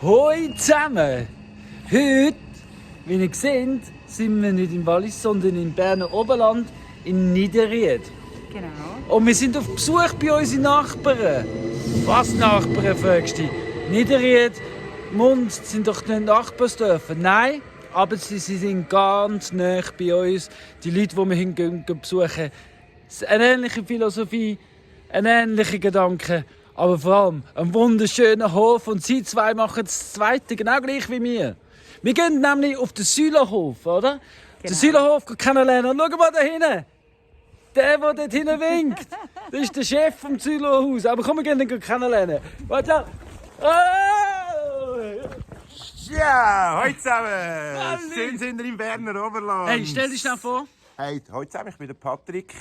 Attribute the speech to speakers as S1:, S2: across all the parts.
S1: Hoi zusammen! Heute, wie ihr seht, sind wir nicht im Wallis, sondern im Berner Oberland, in Niederried.
S2: Genau.
S1: Und wir sind auf Besuch bei unseren Nachbarn. Was Nachbarn, fragst du? Niederried, Mund sind doch nicht Nachbarsdörfer. Nein, aber sie sind ganz nah bei uns. Die Leute, die wir hingehen besuchen, eine ähnliche Philosophie, ein ähnlicher Gedanke, aber vor allem ein wunderschöner Hof. Und sie zwei machen das Zweite genau gleich wie wir. Wir gehen nämlich auf den Sülerhof, oder?
S2: Genau.
S1: Den Sülerhof kennenlernen. Und schau mal da hinten. Der dort hinten winkt. Das ist der Chef vom Sülerhaus. Aber komm, wir gehen ihn kennenlernen. Warte. Oh!
S3: Ja, heute zusammen! Schön sind wir im Berner Oberland.
S1: Hey, stell dich schnell vor.
S3: Hey, heute zusammen, ich bin der Patrick.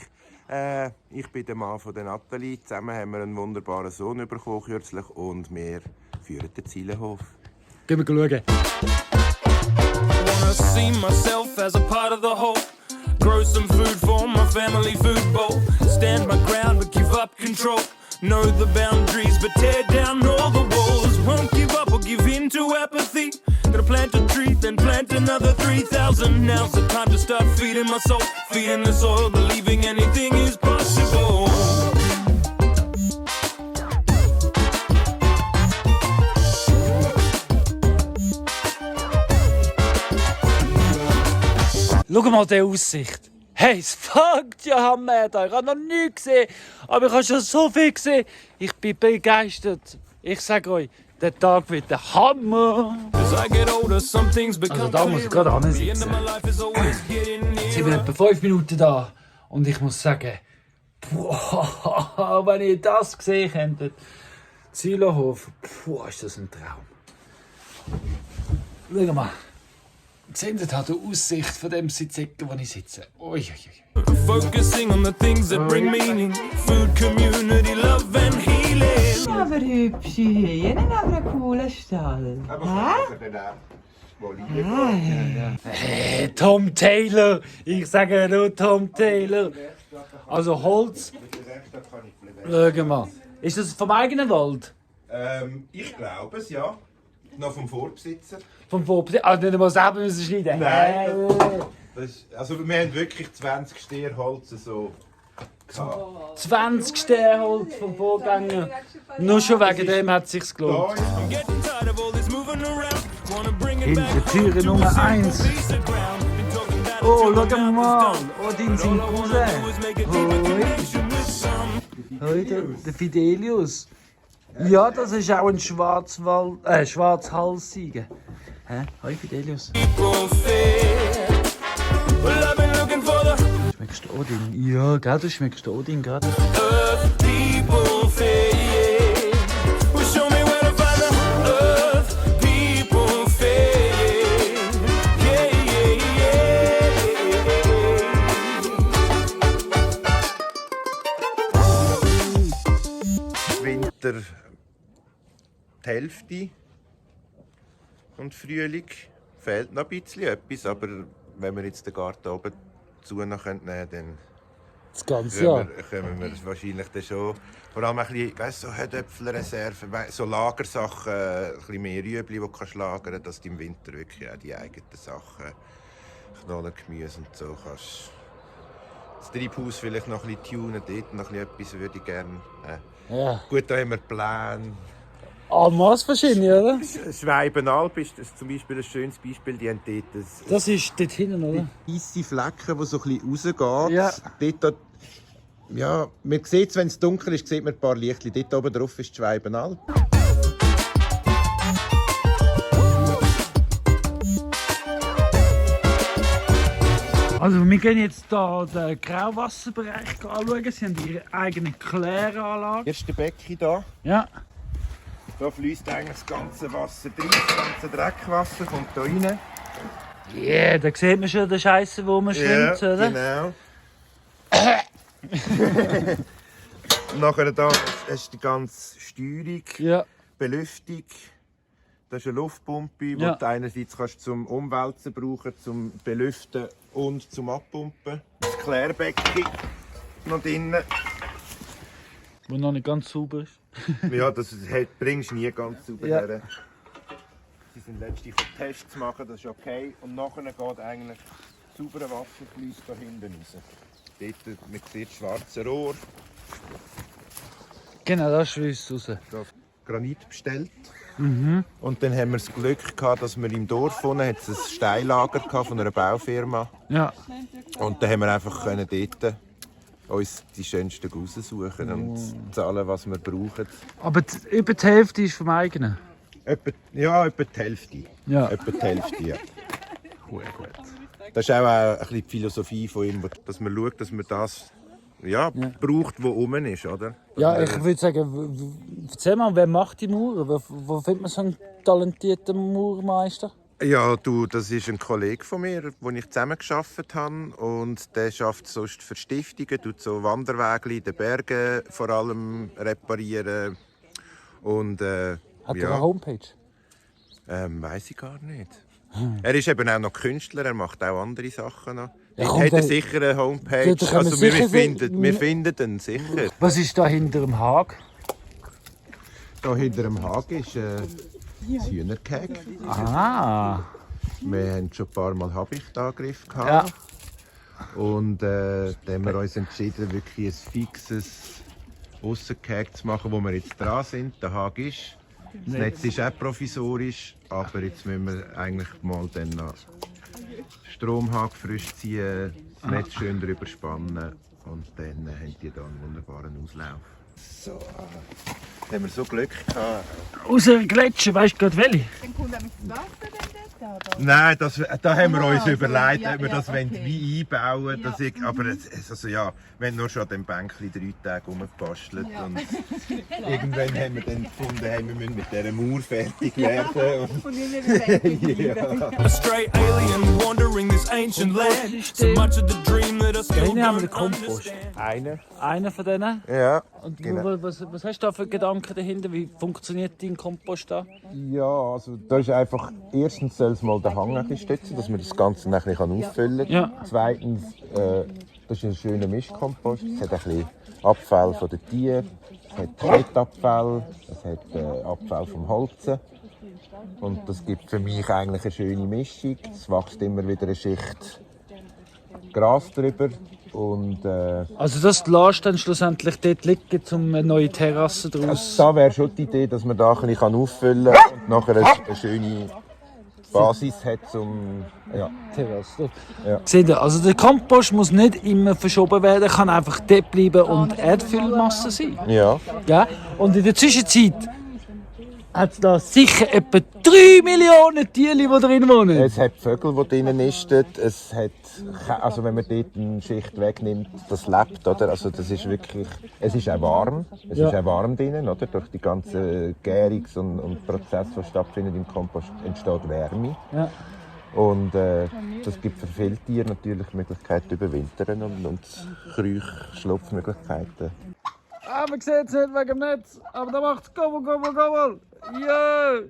S3: Ich bin der Mann von der Nathalie. Zusammen haben wir einen wunderbaren Sohn bekommen kürzlich und wir führen den Zielenhof.
S1: Gehen wir schauen.
S4: Wanna see myself as a part of the whole. Grow some food for my family food bowl. Stand my ground but give up control. Know the boundaries but tear down all the walls. Won't give up or give in to apathy. Gonna plant a tree, then plant another 3,000. Now's the time to start feeding my soul. Feeding the soil, believing anything is possible.
S1: Schau mal diese Aussicht. Hey, es fängt ja Hammer da. Ich habe noch nichts gesehen, aber ich habe schon so viel gesehen. Ich bin begeistert. Ich sage euch, der Tag wird der Hammer.
S4: As I get older, some things
S1: Also
S4: become
S1: da muss ich gerade
S4: clearer. The
S1: hinsitzen.
S4: end of my life is always getting
S1: Jetzt sind wir
S4: nearer.
S1: etwa 5 Minuten da. Und ich muss sagen, boah, wenn ihr das gesehen hättet. Zielerhof, boah, ist das ein Traum. Schau mal. Seht ihr da die Aussicht von dem Sitzecken, wo ich sitze? Ui, ui, ui.
S4: Focusing on the things that bring meaning. Food, community, love and healing.
S5: Aber hübsche Hyänen, aber ein cooler Stall.
S1: Hey, Tom Taylor! Ich sage nur Tom Taylor. Also Holz. Schau mal. Ist das vom eigenen Wald?
S3: Ich glaube es, ja. Noch vom Vorbesitzer.
S1: Vom Vorbesitzer? Also nicht einmal selber müssen schneiden?
S3: Nein. Also wir haben wirklich 20 Stier Holz so.
S1: 20 Sternholz vom Vorgänger. Nur schon wegen dem hat es sich gelohnt.
S3: Da
S4: I'm getting tired of all this moving around. Wanna bring it
S1: Hinter
S4: back.
S1: Türe Nummer 1.
S4: Piece of ground. Been talking about
S1: Oh,
S4: it,
S1: schau
S4: now
S1: mal.
S4: it's done.
S1: Oh, den sind
S4: All I
S1: Cousin.
S4: wanna do is make a deeper connection with some.
S1: Hoi, der Fidelius. Ja, das ist auch ein Schwarzhalssiger. Hä? Hoi, Fidelius.
S4: People fair. Well, I've been looking for the
S1: Schmeckst du Odin? Ja, gell, du schmeckst Odin gerade.
S4: earth. People fair. Well, show me where to find the earth. People fair. Yeah, yeah, yeah.
S3: Winter die Hälfte und Frühling fehlt noch ein bisschen etwas, aber wenn wir jetzt den Garten oben zu nehmen können, dann
S1: Das ganze Jahr.
S3: können wir es wahrscheinlich dann schon. Vor allem ein bisschen, weißt, so Herdöpfelreserven, so Lagersachen, ein bisschen mehr Rüebli, die du kannst lagern, dass du im Winter wirklich auch die eigenen Sachen, Knollen, Gemüse und so kannst. Das Treibhaus vielleicht noch ein bisschen tunen, dort noch ein bisschen etwas würde ich gerne.
S1: Ja.
S3: Gut, da haben wir Pläne.
S1: Almas verschiedene, oder?
S3: Schweibenalb ist das zum Beispiel ein schönes Beispiel. Die haben dort
S1: Das ist dort hinten, oder?
S3: weisse Flecken, die so ein bisschen rausgehen.
S1: Ja.
S3: Dort, ja, man sieht es, wenn es dunkel ist, sieht man ein paar Lichtchen. Dort oben drauf ist die Schweibenalb.
S1: Also wir gehen jetzt hier den Grauwasserbereich anschauen. Sie haben ihre eigene Kläranlage.
S3: Erste Becken hier.
S1: Ja.
S3: Da fließt eigentlich das ganze Wasser rein, das ganze Dreckwasser kommt hier rein.
S1: Yeah, da sieht man schon den Scheiße, wo man schwimmt, oder?
S3: Genau. Nachher da hast du die ganze Steuerung,
S1: Ja.
S3: Belüftung. Das ist eine Luftpumpe, die
S1: Ja.
S3: du einerseits kannst zum Umwälzen brauchen, zum Belüften und zum Abpumpen. Das Klärbecken noch drinnen.
S1: Wo noch nicht ganz sauber ist.
S3: Ja, das bringst du nie ganz sauber
S1: Ja.
S3: her. sie sind letztlich Tests machen, das ist okay. Und nachher geht eigentlich sauberes Wasserfluss da hinten raus. Dort, man sieht das schwarze Rohr.
S1: Genau, das schweißt raus.
S3: Da Granit bestellt. Und dann haben wir das Glück gehabt, dass wir im Dorf vorne ein Steillager von einer Baufirma.
S1: Ja.
S3: Und dann haben wir einfach können dort uns die schönsten raussuchen und zahlen, was wir brauchen.
S1: Aber über die Hälfte ist vom eigenen.
S3: Etwa die Hälfte.
S1: Ja.
S3: Etwa die Hälfte, ja. Gut. Das ist auch ein bisschen die Philosophie von ihm, dass man schaut, dass man das braucht, was rum ist, oder?
S1: Ja, ich würde sagen, erzähl mal, wer macht die Mauer? Wo findet man so einen talentierten Maurermeister?
S3: Ja, das ist ein Kollege von mir, mit dem ich zusammengearbeitet habe. Und der arbeitet sonst für Stiftungen, tut so Wanderwege in den Bergen vor allem reparieren. Und,
S1: Hat er eine Homepage?
S3: Weiss ich gar nicht. Er ist eben auch noch Künstler, er macht auch andere Sachen noch.
S1: Ja,
S3: Dort
S1: komm,
S3: hat er
S1: dann-
S3: sicher eine Homepage.
S1: da können wir
S3: Also wir
S1: sicher-
S3: finden ihn sicher.
S1: Was ist da hinter dem Haag?
S3: Hier hinter dem Hagen ist das Hühnerkäg.
S1: Ah.
S3: Wir haben schon ein paar Mal Habichtangriff
S1: Ja.
S3: gehabt. Und dann haben wir uns entschieden, wirklich ein fixes Aussenkäg zu machen, wo wir jetzt dran sind. Der Hag ist. Das Netz ist auch provisorisch, aber jetzt müssen wir eigentlich mal dann noch Stromhag frisch ziehen, das Netz schön drüber spannen und dann haben die da einen wunderbaren Auslauf. So, haben wir so Glück gehabt.
S1: Aus einem Gletscher, weißt du gerade welche?
S2: Dann kommt nämlich das Wasser dann dort, oder?
S3: Nein, da haben wir uns
S2: so,
S3: überlegt,
S2: ja,
S3: ob wir das
S2: okay.
S3: wie einbauen wollen.
S2: Ja.
S3: Dass ich, aber also, ja, wir haben nur schon an dem Bänkchen 3 Tage rumgebastelt.
S2: Ja.
S3: Und irgendwann haben wir dann gefunden, hey, wir müssen mit dieser Mauer fertig werden.
S2: Und in einer Welt.
S4: A stray alien wandering this ancient land. So much of the dream that I
S1: Da
S4: still
S1: hinten haben wir den
S4: don't
S1: Kompost.
S4: understand.
S3: Einer?
S1: Einer von denen.
S3: Ja.
S1: Und
S3: Genau.
S1: was hast du da für Gedanken dahinter? Wie funktioniert dein Kompost da?
S3: Ja, also da ist einfach, erstens soll es mal den Hang ein bisschen stützen, dass man das Ganze ein bisschen auffüllen kann.
S1: Ja.
S3: Zweitens, das ist ein schöner Mischkompost. Es hat ein bisschen Abfall von den Tieren, es hat Fettabfall, es hat Abfall vom Holzen. Und das gibt für mich eigentlich eine schöne Mischung. Es wächst immer wieder eine Schicht Gras drüber. Und
S1: Also das lässt dann schlussendlich dort liegen, um eine neue Terrasse daraus.
S3: da wäre schon die Idee, dass man da ein bisschen auffüllen kann und nachher eine schöne Basis hat, um
S1: Terrasse.
S3: Ja.
S1: Seht ihr, also der Kompost muss nicht immer verschoben werden, kann einfach dort bleiben und Erdfüllmasse sein.
S3: ja.
S1: Ja? Und in der Zwischenzeit hat es da sicher etwa 3 Millionen Tiere, die drin wohnen.
S3: Es hat Vögel, die drinnen nisten. Es hat, also wenn man dort eine Schicht wegnimmt, das lebt, oder? Also das ist wirklich, es ist auch warm. Es
S1: Ja.
S3: ist auch warm drinnen, oder? Durch die ganzen Gärungs- und Prozesse, die stattfinden im Kompost, entsteht Wärme.
S1: Ja.
S3: Und das gibt für viele Tiere natürlich die Möglichkeit zu überwintern und Schlupfmöglichkeiten.
S1: Ah, man sieht es nicht wegen dem Netz, aber da macht es Gobbel. Ja!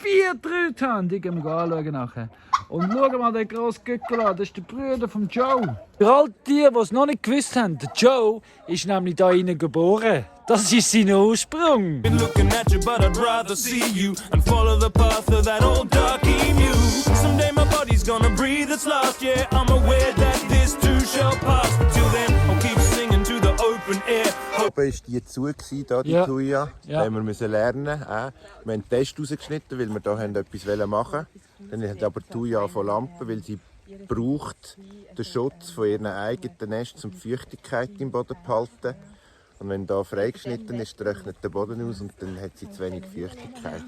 S1: 4 Truthahn, die gehen wir anschauen nachher. Und schau mal den grossen Gückel an, das ist der Bruder von Joe. Für all die, die es noch nicht gewusst haben, der Joe ist nämlich hier innen geboren. Das ist sein Ursprung.
S4: Been looking at you, but I'd rather see you and follow the path of that old dark emu. Someday my body's gonna breathe its last. Yeah, I'm aware that this too shall pass. But till then, I'll keep singing to the open air.
S3: Oben war die zu, hier, die
S1: Ja.
S3: Tuya.
S1: Ja.
S3: Da haben wir müssen lernen. Wir haben einen Test rausgeschnitten, weil wir da etwas machen wollten. Dann hat aber die Tuya von Lampen, weil sie braucht den Schutz von ihren eigenen Nest, um die Feuchtigkeit im Boden zu behalten. Und wenn da freigeschnitten ist, trocknet der Boden aus und dann hat sie zu wenig Feuchtigkeit.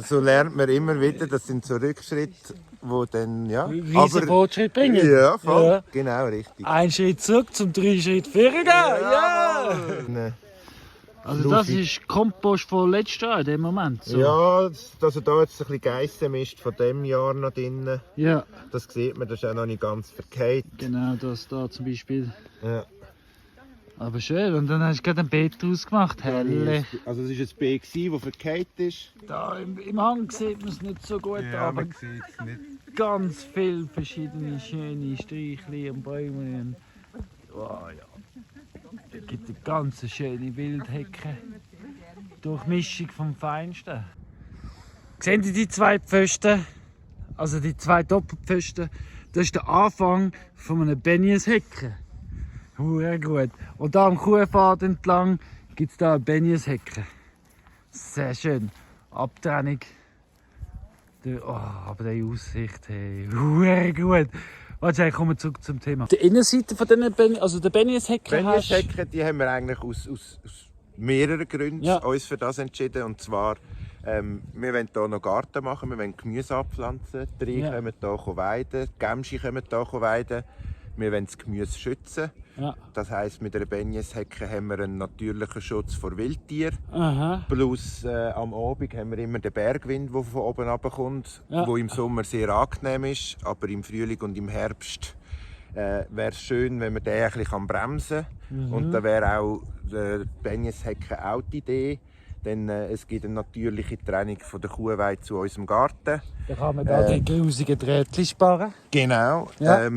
S3: So lernt man immer wieder, das sind so Rückschritte, die dann, ja...
S1: Riesen Fortschritt bringen.
S3: Ja, voll.
S1: Ja.
S3: Genau, richtig.
S1: Ein Schritt zurück, zum 3 Schritt vorgehen. Ja!
S3: Ne.
S1: Also das ist Kompost von letztes Jahr in dem Moment. So.
S3: Ja, also da jetzt ein bisschen Geissenmist von diesem Jahr noch drin.
S1: Ja,
S3: Das sieht man, das ist auch noch nicht ganz verkehrt.
S1: genau, das da zum Beispiel.
S3: Ja.
S1: Aber schön, und dann hast du gerade ein Beet draus gemacht, herrlich.
S3: Also es war ein B, das verkehrt ist.
S1: Da im Hang sieht man es nicht so gut, aber
S3: sieht es nicht.
S1: ganz viele verschiedene schöne Sträuchchen und Bäume. Oh, ja. Es gibt eine ganz schöne Wildhecke. Durchmischung vom Feinsten. Sehen Sie die zwei Pfosten? Also die zwei Doppelpfosten. Das ist der Anfang von einem Benjeshecke. Sehr gut. Und da am Kuhpfad entlang gibt es da eine Benjeshecke. Sehr schön. Abtrennung. Aber die Aussicht, hey. Sehr gut. Warte, kommen wir zurück zum Thema. Die Innenseite von diesen also der Benjeshecke
S3: Benjeshecke, die haben wir eigentlich aus mehreren Gründen uns für das entschieden. Und zwar, wir wollen hier noch Garten machen, wir wollen Gemüse abpflanzen. Die Rehe kommen hier weiden, die Gämsche kommen hier weiden. Wir wollen das Gemüse schützen. Ja. Das heisst, mit einer Benjeshecke haben wir einen natürlichen Schutz vor Wildtieren. Aha. Plus am Abend haben wir immer den Bergwind, der von oben herabkommt, der im Sommer sehr angenehm ist. Aber im Frühling und im Herbst wäre es schön, wenn man den ein bisschen bremsen kann. Und da wäre auch die Benjeshecke auch die Idee. Denn es gibt eine natürliche Trennung von der Kuhweide zu unserem Garten.
S1: Da kann man da die grusigen Drähtchen sparen.
S3: Genau. Ja.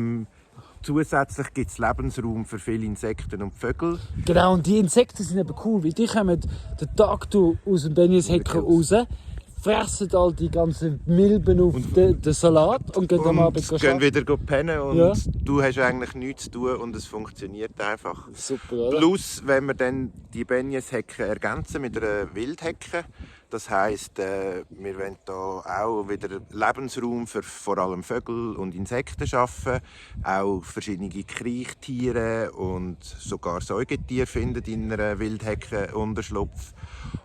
S3: Zusätzlich gibt es Lebensraum für viele Insekten und Vögel.
S1: Genau, und die Insekten sind eben cool, weil die kommen den Tag aus dem Benjeshecke raus, fressen all die ganzen Milben auf den Salat und gehen am Abend
S3: gehen wieder pennen und du hast eigentlich nichts zu tun und es funktioniert einfach.
S1: Super, oder?
S3: Plus, wenn wir dann die Benjeshecke ergänzen mit einer Wildhecke, das heisst, wir wollen hier auch wieder Lebensraum für vor allem Vögel und Insekten schaffen, auch verschiedene Kriechtiere und sogar Säugetiere finden in einer Wildhecke Unterschlupf.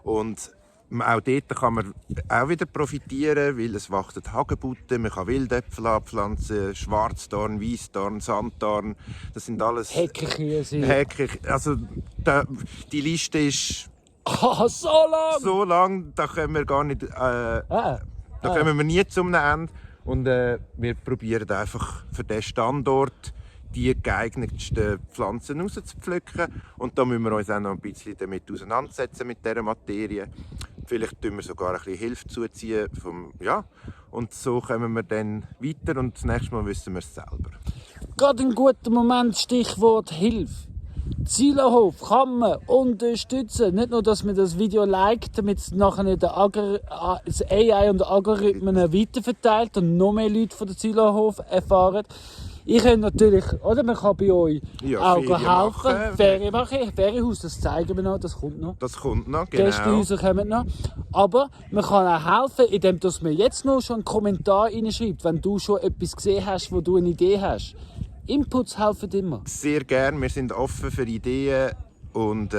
S3: Und auch dort kann man auch wieder profitieren, weil es wachsen Hagebutten, man kann Wildäpfel abpflanzen, Schwarzdorn, Weissdorn, Sanddorn. Das sind alles
S1: Hecke.
S3: Also die Liste ist
S1: so lang!
S3: So lang, da können wir gar nicht. Kommen wir nie zum Ende. Und wir probieren einfach für diesen Standort die geeignetsten Pflanzen rauszupflücken. Und da müssen wir uns auch noch ein bisschen damit auseinandersetzen mit dieser Materie. Vielleicht tun wir sogar ein bisschen Hilfe zuziehen. Und so kommen wir dann weiter und das nächste Mal wissen wir es selber.
S1: Gerade ein guter Moment, Stichwort Hilfe. Zielerhof kann man unterstützen. Nicht nur, dass man das Video liked, damit es nachher nicht das AI und die Algorithmen weiterverteilt und noch mehr Leute von der Zielerhof erfahren. Ich kann natürlich, oder man kann bei euch auch helfen. Ferien machen. Ferienhaus, das zeigen wir noch, das kommt noch.
S3: Das kommt noch, genau.
S1: Gästehäuser kommen noch. Aber man kann auch helfen, indem du mir jetzt noch schon einen Kommentar reinschreibst, wenn du schon etwas gesehen hast, wo du eine Idee hast. Inputs helfen immer.
S3: Sehr gern, wir sind offen für Ideen und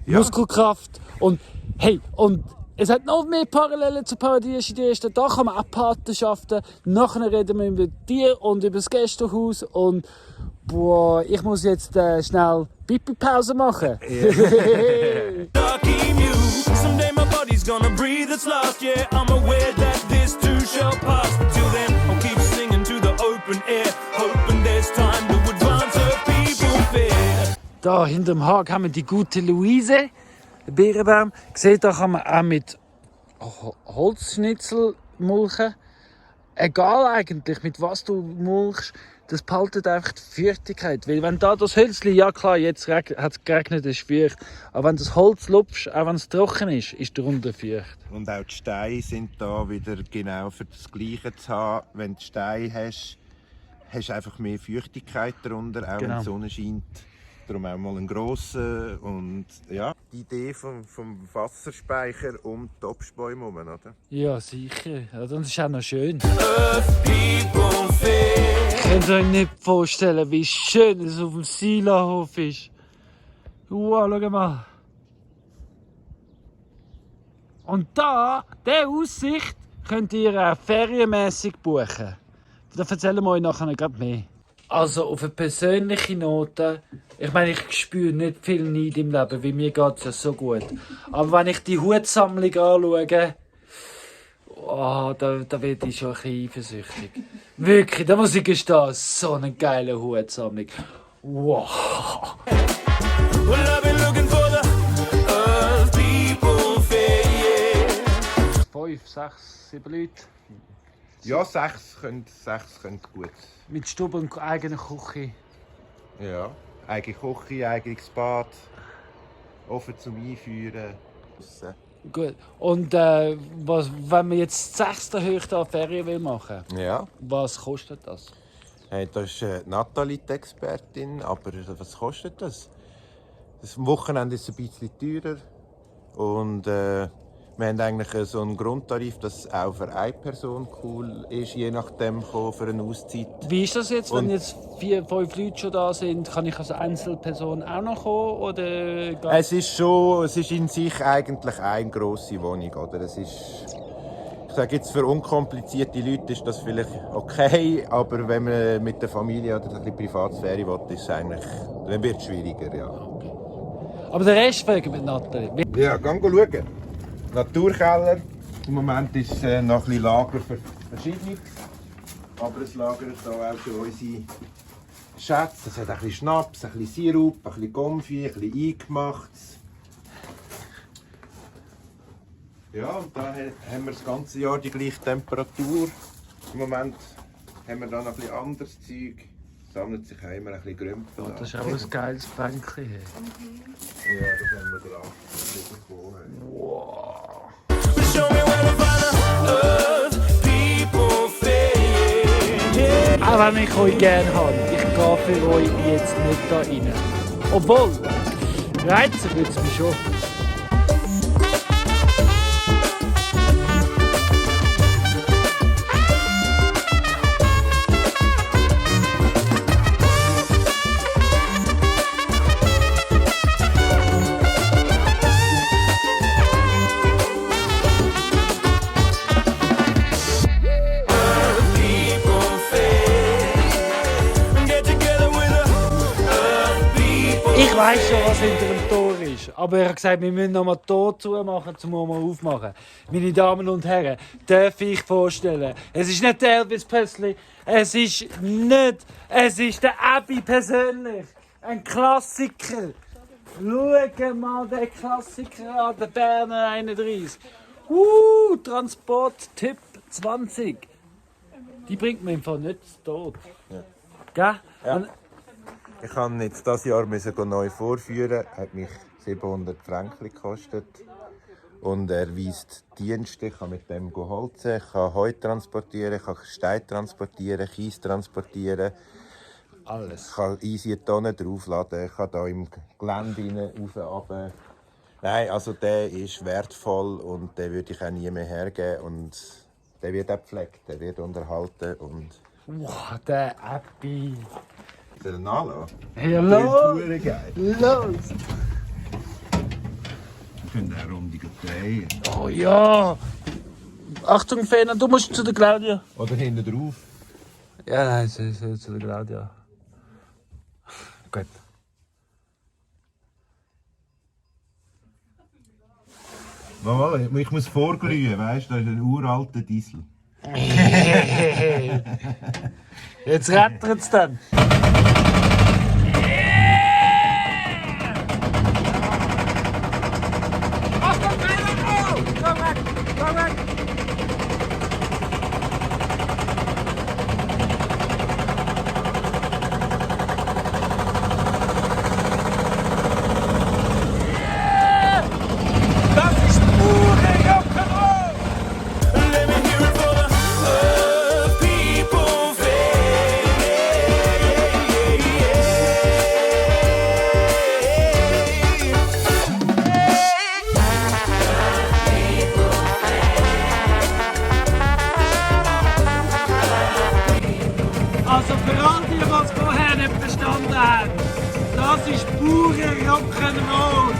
S1: Muskelkraft und hey, und es hat noch mehr Parallelen zu Paradies Ideen. Da kann man auch Patenschaften. Nachher reden wir über Tier und über das Gästehaus und ich muss jetzt schnell Pipi-Pause machen.
S4: Someday my body's gonna breathe its last. Yeah, I'm aware that this too shall pass. But till then, I'll keep singing to the open air, hoping there's time to advance a people fair.
S1: Da hinter dem Haag haben wir die gute Luise, den Beerenbaum. Seht, da kann man auch mit Holzschnitzel mulchen. Egal eigentlich, mit was du mulchst, das behaltet einfach die Feuchtigkeit. Weil wenn da das Hölzli, ja klar, jetzt hat es geregnet, ist feucht. Aber wenn das Holz lupfst, auch wenn es trocken ist darunter feucht.
S3: Und auch die Steine sind da wieder genau für das Gleiche zu haben. Wenn du Steine hast, hast du einfach mehr Feuchtigkeit darunter, auch wenn die Sonne scheint. Darum auch mal einen grossen. Und ja, die Idee vom Wasserspeicher um die Obstbäume herum, oder?
S1: Ja, sicher. Ja, das ist auch noch schön. Könnt ihr euch nicht vorstellen, wie schön es auf dem Silahof ist. Wow, schau mal. Und da, diese Aussicht, könnt ihr auch ferienmässig buchen. Da erzählen wir euch nachher gerade mehr. Also auf eine persönliche Note, ich meine, ich spüre nicht viel Neid im Leben, weil mir geht es ja so gut. Aber wenn ich die Hutsammlung anschaue, da werde ich schon ein bisschen eifersüchtig. Wirklich, da muss ich gestehen, so eine geile Hutsammlung. Wow. Well, I've been looking for the Earth People Fair. 5, 6, 7 Leute.
S3: Ja, 6 können gut.
S1: Mit Stube und eigener Küche.
S3: Ja, eigene Küche, eigenes Bad, offen zum Einführen.
S1: Gut. Und wenn man jetzt das 6. Höchste Ferien will machen,
S3: Ja.
S1: was kostet das?
S3: Hey, das ist Nathalie, die Expertin, aber was kostet das? Das Wochenende ist ein bisschen teurer und wir haben eigentlich so einen Grundtarif, dass auch für eine Person cool ist, je nachdem für eine Auszeit.
S1: Wie ist das jetzt, wenn
S3: Und-
S1: jetzt 4, 5 Leute schon da sind? Kann ich als Einzelperson auch noch kommen? Oder
S3: Es ist in sich eigentlich eine grosse Wohnung, oder? Es ist, ich sage jetzt, für unkomplizierte Leute ist das vielleicht okay, aber wenn man mit der Familie oder ein bisschen Privatsphäre will, ist es eigentlich, dann wird es schwieriger, ja.
S1: Aber den Rest fragen wir Nathalie.
S3: Ja, geh schauen. Naturkeller. Im Moment ist noch ein bisschen Lager für Verschiedenes. Aber es lagert hier auch schon unsere Schätze. Es hat ein bisschen Schnaps, ein bisschen Sirup, ein bisschen Konfi, ein bisschen Eingemachtes. Ja, und da haben wir das ganze Jahr die gleiche Temperatur. Im Moment haben wir da noch ein bisschen anderes Zeug. Es sammelt sich auch immer ein bisschen Grümpel.
S1: Das ist auch ein geiles Bänkchen.
S3: Ja, das haben wir dran.
S4: Show me where to find the earth people fade.
S1: Auch wenn ich euch gerne habe, ich gehe für euch jetzt nicht da rein. Obwohl, reizen würde es mich schon. Ich weiss schon, was hinter dem Tor ist. Aber er hat gesagt, wir müssen noch mal das Tor zumachen, um mal aufmachen. Meine Damen und Herren, darf ich vorstellen, es ist nicht der Elvis Presley, es ist der Abby persönlich. Ein Klassiker. Schau mal den Klassiker an, der Berner 31. Transport-Tipp 20. Die bringt mir im Fall nicht zu Tod.
S3: Ja.
S1: Gell?
S3: Ja.
S1: Und
S3: Ich musste jetzt dieses Jahr neu vorführen. Hat mich 700 Franken gekostet. Und er weist Dienste. Ich kann mit dem holzen, ich kann Heu transportieren, ich kann Stein transportieren, Kies transportieren.
S1: alles.
S3: Ich kann easy Tonnen draufladen, ich kann hier im Gelände rein, rauf, runter. Nein, also der ist wertvoll und den würde ich auch nie mehr hergeben. Und der wird auch gepflegt, der wird unterhalten. Und
S1: Wow, der Abby.
S3: soll er nachlassen?
S1: Hallo!
S3: Geil.
S1: Los!
S3: Wir können auch Runde drehen.
S1: Oh ja! Achtung, Fena, du musst zu der Claudia.
S3: Oder hinten drauf.
S1: Ja, nein, sie zu der Claudia. Gut.
S3: Mal, ich muss vorglühen, weißt du, das ist ein uralter Diesel.
S1: Jetzt rattert es dann. Achtung, Fena! Komm weg! Komm weg! Das ist pure Rock'n'Roll!
S4: Let me hear it for the people
S1: Also für all die, die es vorher nicht verstanden haben, das ist pure Rock'n'Roll.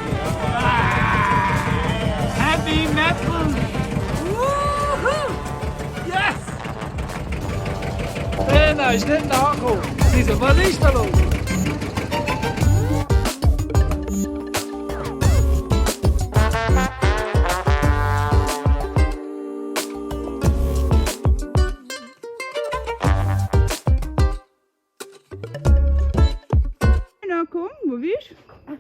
S1: Heavy Metal. Woohoo! Yes! Lena ist nicht nachgekommen. Sie so, was ist da los?
S2: Na komm, wo bist du?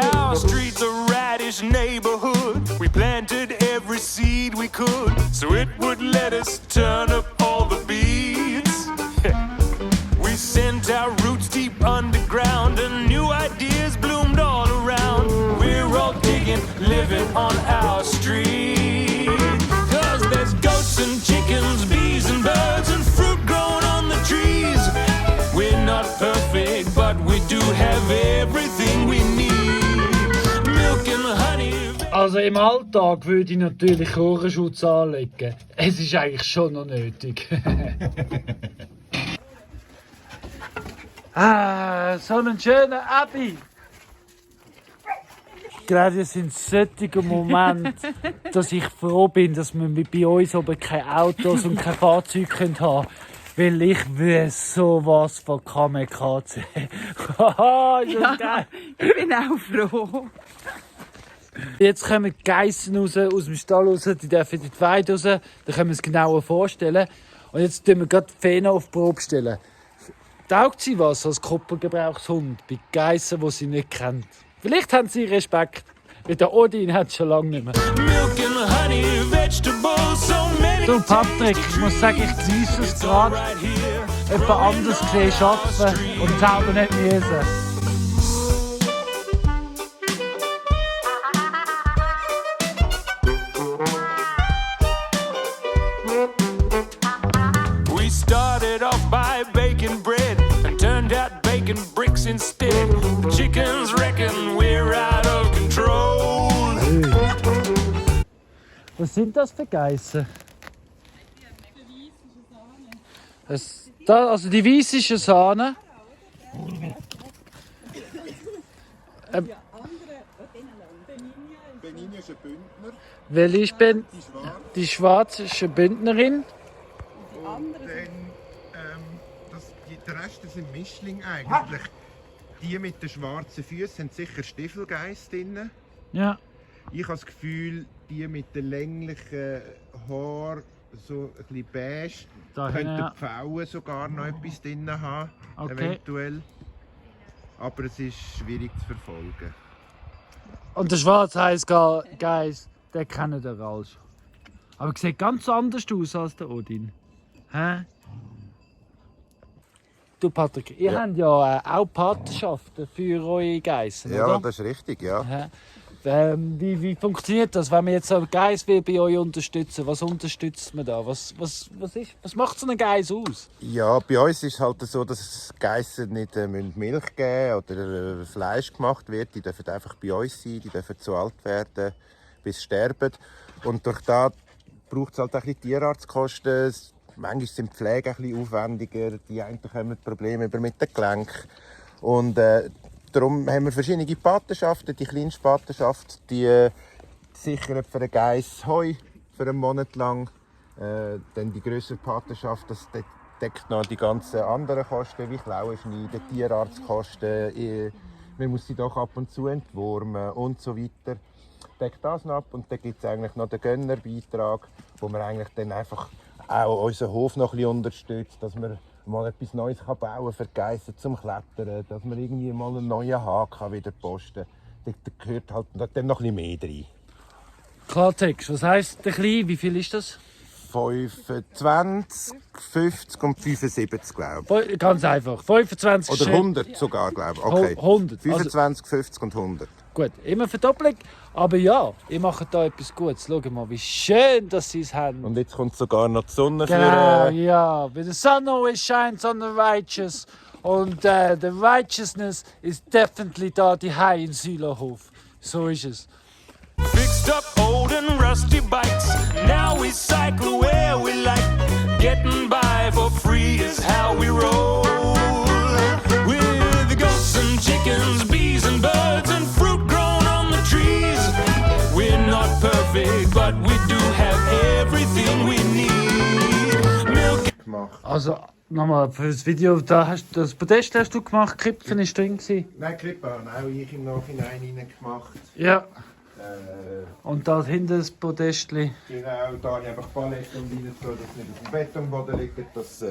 S4: Our street's a radish neighborhood. We planted every seed we could, so it would let us turn up all the beat.
S1: Also im Alltag würde ich natürlich Ohrenschutz anlegen. Es ist eigentlich schon noch nötig. So einen schönen Abi. Gerade sind solche Momente, dass ich froh bin, dass wir bei uns oben keine Autos und kein Fahrzeug haben können. Weil ich will sowas von Kamikaze. Haha, ist das geil.
S2: Ich bin auch froh.
S1: Jetzt kommen die Geissen raus, aus dem Stall raus, die dürfen in die Weide raus. Dann können wir es genauer vorstellen. Und jetzt stellen wir gerade die Fena auf die Probe. Stellen. Taugt sie was als Koppergebrauchshund bei Geissen, die sie nicht kennt? Vielleicht haben sie Respekt. Weil der Odin hat schon lange nicht mehr.
S4: Milk and honey, vegetables, so many.
S1: Du Patrick, ich muss sagen, ich genieße es gerade,
S4: Right here.
S1: jemand anders gesehen arbeiten und selber nicht müssen.
S4: We started off by baking bread and turned out baking bricks instead. The chickens reckon we're out of control.
S1: Was sind das für Geissen? Also die weissische Sahne.
S3: Benini ist ein Bündner,
S1: Welche ist Ben?
S3: die Schwarz.
S1: Die schwarze ist eine Bündnerin.
S3: Und dann, der Rest sind Mischling eigentlich. Die mit den schwarzen Füßen haben sicher Stiefelgeiss drin.
S1: Ja.
S3: Ich habe das Gefühl, die mit den länglichen Haaren, so ein bisschen beige,
S1: Da
S3: könnten
S1: hinten, ja.
S3: die Pfauen sogar noch etwas drin haben,
S1: Okay.
S3: eventuell. Aber es ist schwierig zu verfolgen.
S1: Und der schwarze heisst Geiss, den kennen ihr alle schon. Aber er sieht ganz anders aus als der Odin. Hä? Du Patrick, ihr habt ja auch Patenschaften für eure Geissen, oder?
S3: das ist richtig, ja.
S1: Hä? Wie funktioniert das, wenn wir jetzt einen Geiss will bei euch unterstützen? Was unterstützt man da? Was macht so ein Geiss aus?
S3: Ja, bei uns ist es halt so, dass Geissen nicht Milch geben oder Fleisch gemacht wird. Die dürfen einfach bei uns sein, die dürfen zu alt werden, bis sie sterben. Und durch das braucht es halt auch ein bisschen Tierarztkosten. Manchmal sind die Pflege ein bisschen aufwendiger. Die einen haben Probleme mit den Gelenken. Und darum haben wir verschiedene Patenschaften. Die kleinste Patenschaft die sichert für einen Geiss Heu für einen Monat lang. Dann die grössere Patenschaft, das deckt noch die ganzen anderen Kosten, wie Klauen schneiden, Tierarztkosten. Man muss sie doch ab und zu entwurmen und so weiter. Deckt das noch ab und dann gibt es eigentlich noch den Gönnerbeitrag, wo man eigentlich dann einfach auch unseren Hof noch ein bisschen unterstützt, dass man mal etwas Neues bauen kann für die Geissen zum Klettern, dass man irgendwie mal einen neuen Haken wieder posten kann. Da gehört halt dann noch ein bisschen mehr rein.
S1: Klartext, was heisst der Klein? Wie viel ist das?
S3: 25, 50 und 75, glaube ich.
S1: Ganz einfach. 25
S3: Oder 100 sogar, glaube ich. Okay.
S1: 100.
S3: 25, 50 und 100.
S1: Gut, immer Verdopplung. Aber ja, ihr macht da etwas Gutes. Schaut mal, wie schön, dass sie es haben.
S3: Und jetzt kommt sogar noch die Sonne
S1: Genau,
S3: für...
S1: ja. The sun always shines on the righteous. Und the righteousness is definitely da, die High in Sülerhof. So ist es.
S4: Fixed up old and rusty bikes. Now we cycle where we like. Getting by for free is how we roll. With goats and chickens, bees and birds and fruit grown on the trees. We're not perfect, but we do have everything we need. Milk
S3: gemacht.
S1: Also, nochmal für das Video, das Podest hast du gemacht, Kripfen ist drin gewesen.
S3: Nein, Klippe habe auch ich im Nachhinein reingemacht.
S1: Ja. Und da hinten das Podestli.
S3: Genau, da habe ich einfach Paletten und rein, so, dass es nicht auf dem Betonboden liegt, dass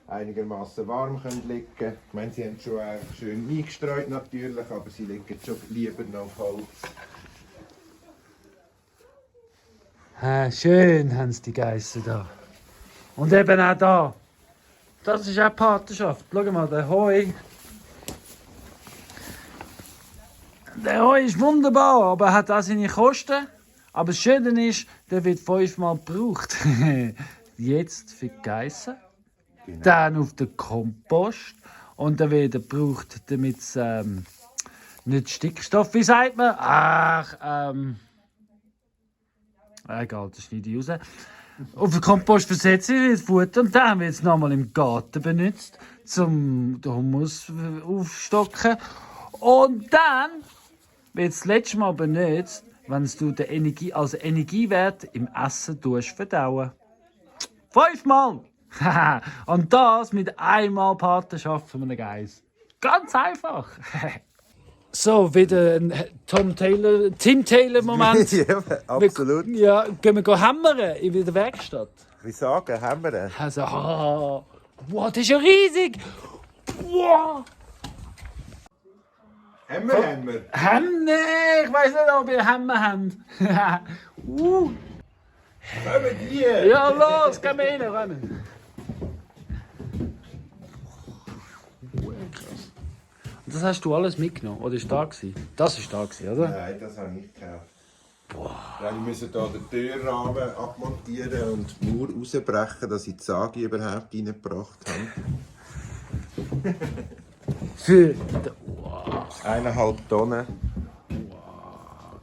S3: einigermaßen warm liegen können. Ich meine, sie haben schon schön eingestreut natürlich, aber sie liegen schon lieber noch auf Holz.
S1: Schön haben sie die Geissen da. Und eben auch da. Das ist auch Patenschaft. Schau mal, der Heu. Der Heu ist wunderbar, aber er hat auch seine Kosten. Aber das Schöne ist, der wird 5-mal gebraucht. Jetzt für die Geissen.
S3: Genau.
S1: Dann auf den Kompost. Und dann wird er gebraucht, damit es nicht Stickstoff, wie sagt man? Ach, egal, das schneide ich raus. Auf den Kompost versetze ich das Futter und dann wird es nochmal im Garten benutzt, um den Humus aufstocken. Und dann wird es das letzte Mal benutzt, wenn du den Energiewert im Essen verdauen. 5-mal! Und das mit einmal Patenschaft von einem Geiss. Ganz einfach! So, wieder ein Tim Taylor Moment.
S3: Ja, absolut.
S1: Ja, gehen wir hämmern in der Werkstatt.
S3: Wie sagen, haben wir den?
S1: Also, wow, das ist ja riesig! Wow!
S3: Hämmer.
S1: Nee, ich weiß nicht, ob ihr Hämmer habt.
S3: Kommen die!
S1: Ja, los, gehen wir rein, rennen. Das hast du alles mitgenommen, oder ist da gewesen? Das ist da gewesen, oder?
S3: Nein, das habe ich gekauft. Ja, wir müssen hier den Türrahmen abmontieren und die Mauer rausbrechen, dass ich die Sage überhaupt reingebracht habe.
S1: Für
S3: 1,5 Tonnen.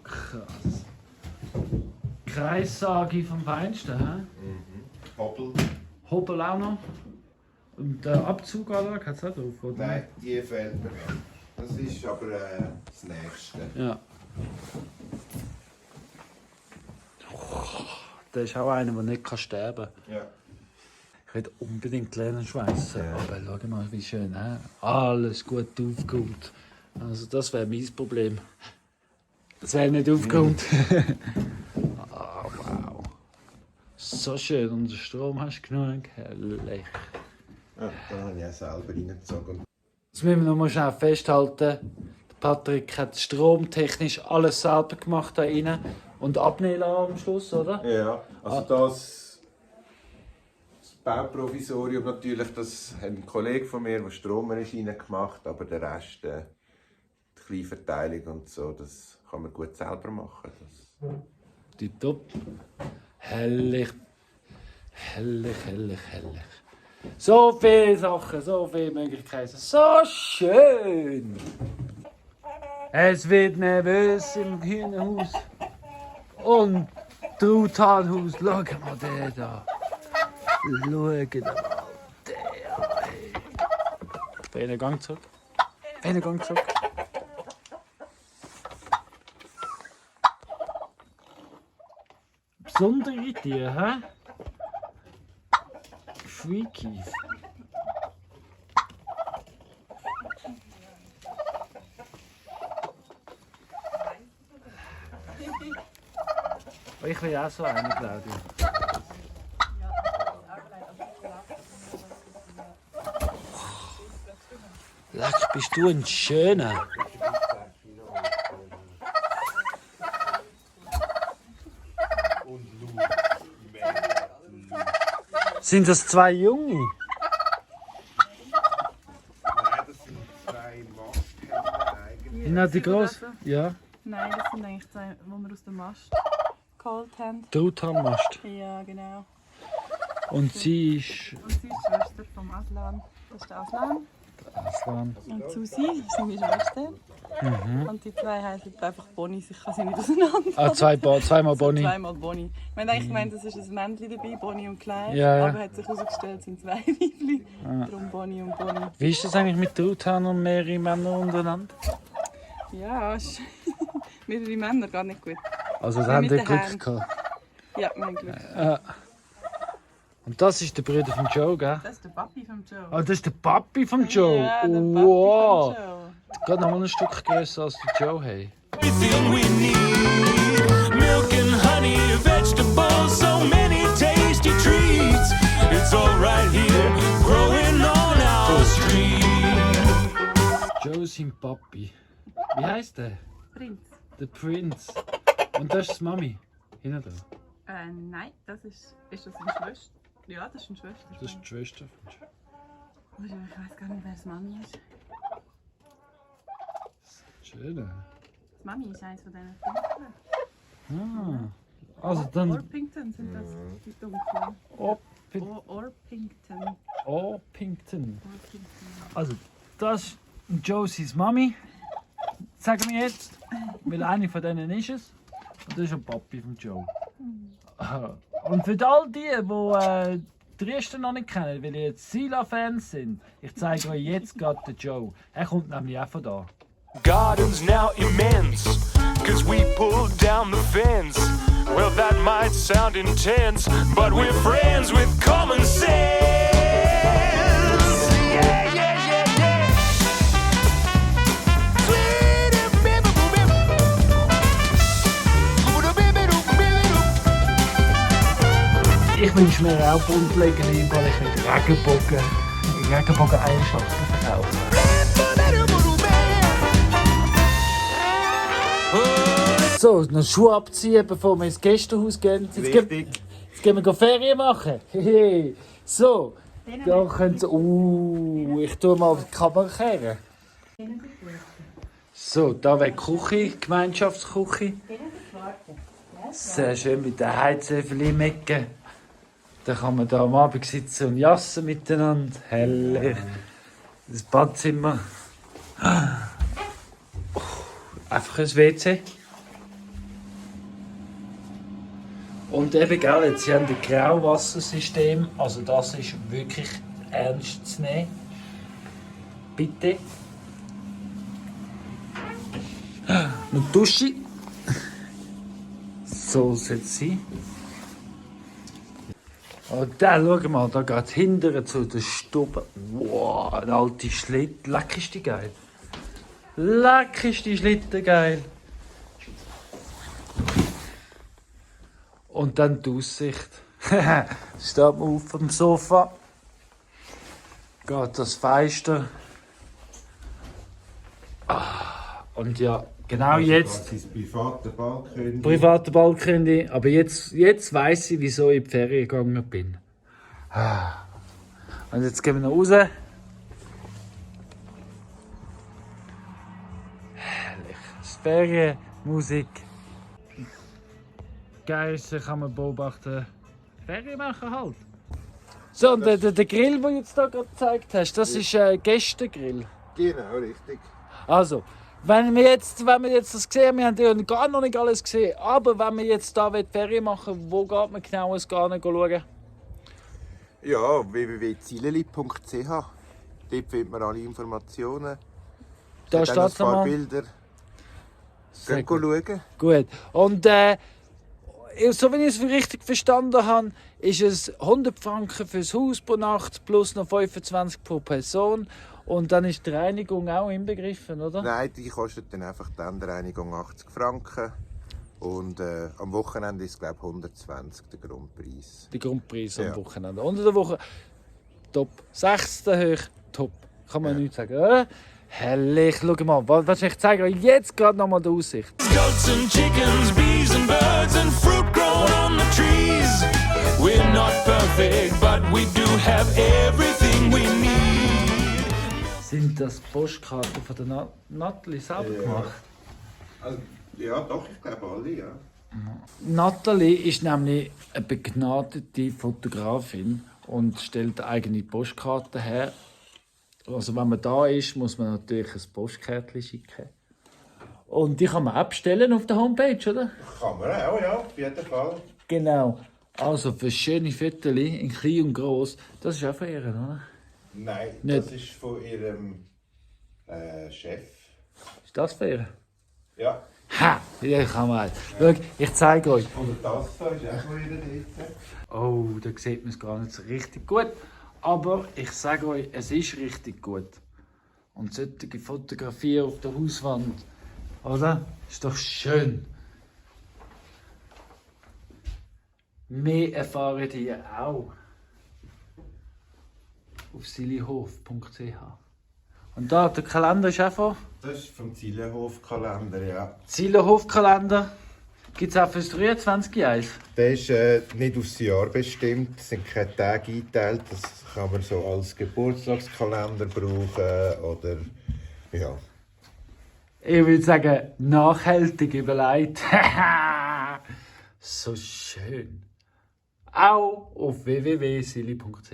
S1: krass. Kreissage vom Feinsten, hä?
S3: Hobel.
S1: Hobel auch noch. Und der Abzug, oder? Hat es auch drauf, oder?
S3: Nein, die fehlt mir noch. Das ist aber das Nächste.
S1: Ja. Der ist auch einer, der nicht sterben kann.
S3: Ja.
S1: Ich will unbedingt lernen schweissen.
S3: Ja.
S1: Aber schau mal, wie schön. He? Alles gut aufgeholt. Also das wäre mein Problem. Das wäre nicht aufgeholt. Wow. So schön. Und den Strom hast du genug. Herrlich.
S3: Ja, da habe ich auch selber reingezogen.
S1: Jetzt müssen wir noch mal schnell festhalten. Der Patrick hat stromtechnisch alles selber gemacht da rein. Und abnehmen lassen am Schluss, oder?
S3: Ja, also das Bauprovisorium natürlich, das hat ein Kollege von mir, der Strommaschine gemacht, aber der Rest, die Kleinverteilung und so, das kann man gut selber machen. Das.
S1: Tipptopp. Herrlich. Herrlich. So viele Sachen, so viele Möglichkeiten. So schön. Es wird nervös im Hühnerhaus. Und Truthahnhaus. Schau mal den da. Schau mal den. Hey. Einen Gang zurück. Besondere Tiere, hä? Freaky. Ich will auch so einen, Claudia. Leck, bist du ein Schöner. Sind das 2 Junge?
S3: Nein, das sind 2 Masthähne eigentlich.
S1: Na, die groß? Ja.
S2: Nein, das sind eigentlich zwei, die wir aus dem Mast geholt haben.
S1: Truthahnmast.
S2: Ja, genau.
S1: Und sie ist
S2: Und sie ist die Schwester vom Aslan. Das ist der Aslan.
S1: Aslan.
S2: Und Susi ist seine Schwester. Und die zwei heißen einfach Bonnies. Ich kann sie nicht auseinander.
S1: Ah, zweimal Bonnie.
S2: Zweimal Bonnie. Wir haben eigentlich gemeint, es ist ein Männchen dabei, Bonnie und Klein.
S1: Ja, ja.
S2: Aber hat sich herausgestellt, es sind 2 Weibchen. Darum Bonnie und Bonnie.
S1: Wie ist das eigentlich mit Truthahn und mehrere Männer untereinander?
S2: Ja, mehrere Männer, gar nicht gut.
S1: Also, da
S2: Wie
S1: haben
S2: mit
S1: die
S2: den
S1: Glück
S2: Händen.
S1: gehabt.
S2: Ja, wir haben Glück.
S1: Und das ist der Bruder von Joe, gell?
S2: Das ist der Papi von Joe.
S1: Ah, das ist der Papi von Joe.
S2: Ja, der Papi
S1: Wow.
S2: von Joe.
S1: Geht noch mal ein Stück größer als der Joe, hey.
S4: Everything we need. Milk and honey, vegetables, so many tasty treats. It's all right here, growing on our street.
S1: Joe sein Papi. Wie heisst der?
S2: Prinz.
S1: Der Prinz. Und das ist die Mami. Hinten da.
S2: Nein, das ist das eine Schwester? Ja, das ist eine Schwester.
S1: Das ist die Schwester von Joe.
S2: Ich weiß gar nicht, wer das Mami ist.
S1: Schön.
S2: Das Mami ist eines von diesen Pinkeln.
S1: Also dann
S2: Orpington sind das, die dunklen. Orpington.
S1: Orpington. Also das ist Josies Mami. sagen wir jetzt, weil eine von denen ist es. Und das ist der Papi von Joe. Und für all die die Riesten noch nicht kennen, weil ihr jetzt Sila-Fans sind, ich zeige euch jetzt gerade den Joe. Er kommt nämlich auch von da.
S4: Garden's now immense, cause we pulled down the fence. Well, that might sound intense, but we're friends with common sense. Yeah, yeah, yeah, yeah.
S1: Ich wünsche mir auch Grundlegende, weil ich mit Regenbogen-Eigenschaften verkaufe. So, noch Schuhe abziehen, bevor wir ins Gästehaus gehen. Jetzt gehen wir Ferien machen. So, da könnt ihr... ich tue mal die Kamera kehren. So, da wäre die Küche, die Gemeinschaftsküche. Sehr schön mit den Heizöfen im Ecken. Da kann man da am Abend sitzen und jassen miteinander. Herrlich. Das Badzimmer. Einfach ein WC. Und eben, gell, jetzt, sie haben ein Grauwassersystem. Also das ist wirklich ernst zu nehmen. Bitte. Noch die Dusche. So soll es sein. Und dann, schau mal, da geht es hinterher zu der Stube. Wow, eine alte Schlitte. Leck ist die geil. Leck ist die Schlitte geil. Und dann die Aussicht. Steht man auf dem Sofa. Geht das Fenster. Und ja, genau jetzt.
S3: Das ist private Balkon.
S1: Private Balkon. Aber jetzt weiss ich, wieso ich in die Ferien gegangen bin. Und jetzt gehen wir noch raus. Herrlich. Das Ferienmusik. Geilste kann man beobachten. Ferien machen halt. So, und der Grill, den du jetzt hier gerade gezeigt hast, das ist ein Gästegrill.
S3: Genau, richtig.
S1: Also, wenn wir jetzt das sehen, wir haben ja gar noch nicht alles gesehen, aber wenn wir jetzt hier Ferien machen, wo geht man genau ins Garten schauen?
S3: Ja, www.zileli.ch. Dort findet man alle Informationen.
S1: Da
S3: Es hat
S1: steht
S3: auch
S1: es
S3: ein paar
S1: nochmal.
S3: Bilder.
S1: Sehr
S3: Gehen schauen.
S1: Gut. Und so wie ich es richtig verstanden habe, ist es 100 Franken fürs Haus pro Nacht plus noch 25 pro Person. Und dann ist die Reinigung auch inbegriffen, oder?
S3: Nein, die kostet dann einfach die Endreinigung 80 Franken. Und am Wochenende ist es, glaube ich, 120 der Grundpreis.
S1: Die Grundpreise am
S3: Ja.
S1: Wochenende. Unter der Woche top. 6. hoch, top. Kann man nichts sagen, oder? Herrlich, schau mal. Was ich zeige euch jetzt gerade noch mal die Aussicht.
S4: Goats and chickens, bees and birds and fruit grown on the trees. We're not perfect, but we do have everything we need.
S1: Sind das Postkarten von der Natalie selber gemacht?
S3: Also, ja, doch, ich glaube alle, ja.
S1: Natalie ist nämlich eine begnadete Fotografin und stellt eigene Postkarten her. Also wenn man da ist, muss man natürlich ein Postkärtchen schicken. Und die kann man abstellen auf der Homepage, oder?
S3: Kann man auch, ja, auf jeden Fall.
S1: Genau. Also für schöne Fotos in klein und gross, das ist auch von ihr, oder?
S3: Nein,
S1: Nicht.
S3: das ist von ihrem Chef.
S1: Ist das für ihr?
S3: Ja.
S1: Ha! Ja, kann man. Schau, ich zeige euch.
S3: Und das da ist auch von ihr dort.
S1: Oh, da sieht man es gar nicht so richtig gut. Aber ich sage euch, es ist richtig gut. Und solche Fotografien auf der Hauswand, oder? Ist doch schön. Mehr erfahren die auch auf silihof.ch. Und da, der Kalender ist einfach
S3: Das ist vom Zielenhof-Kalender, ja.
S1: Zielenhof-Kalender. Gibt es auch fürs 23 eins?
S3: Der ist nicht aufs Jahr bestimmt, es sind keine Tage eingeteilt. Das kann man so als Geburtstagskalender brauchen oder ja.
S1: Ich würde sagen, nachhaltig überlegt. So schön. Auch auf www.sili.ch.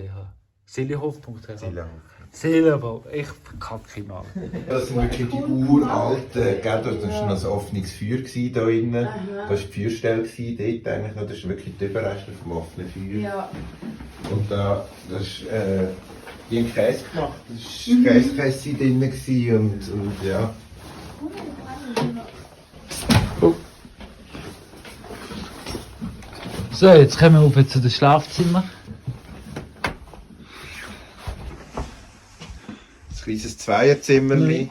S1: Seelenhof.ch.
S3: Seelenhof.
S1: Seelenhof. Ich verkacke mal.
S3: Das sind wirklich die uralten, das war noch ein offenes Feuer hier drinnen. Das war die Feuerstelle dort eigentlich noch. Das ist wirklich die Überreste vom offenen Feuer.
S2: Ja.
S3: Und da, das ist, die haben Käse gemacht. Das war Käsekesse drin und ja.
S1: So, jetzt kommen wir auf zu den Schlafzimmer.
S3: Ein kleines Zweierzimmerli.